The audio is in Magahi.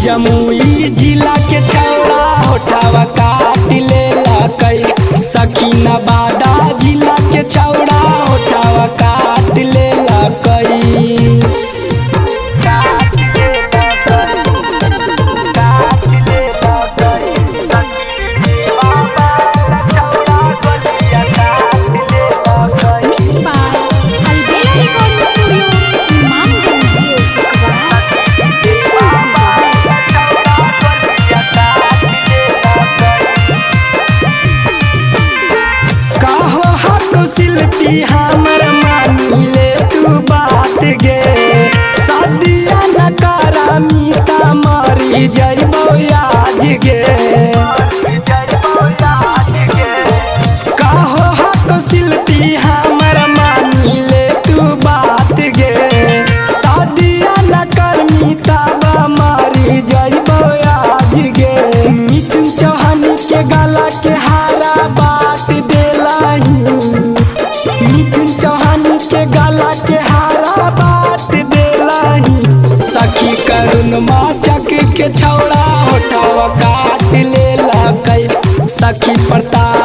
जमुई जिला के छौड़ा होठावा काट लेलकै। सखी नवादा जिला के छौड़ा होठावा काट लेलकै। Mixed by Albela Recording Studio, Imamganj. Music by Tipu Tufan. कहो हक शिल्पी हमर मानी ले तू बात गे, सदिया न करा मीता मरी जइबो आज गे। कहो हक शिल्पी हमर मानी ले तू बात गे, सदिया न कर मीता मरी जइबो आज गे। मिथुन चौहान के गला के हारा बाट देलाही, मिथुन चौहान के गला के हारा बाट देलाही। सखी करुण माचक के छौड़ा होठावा काट लेलकै। सखी प्रताप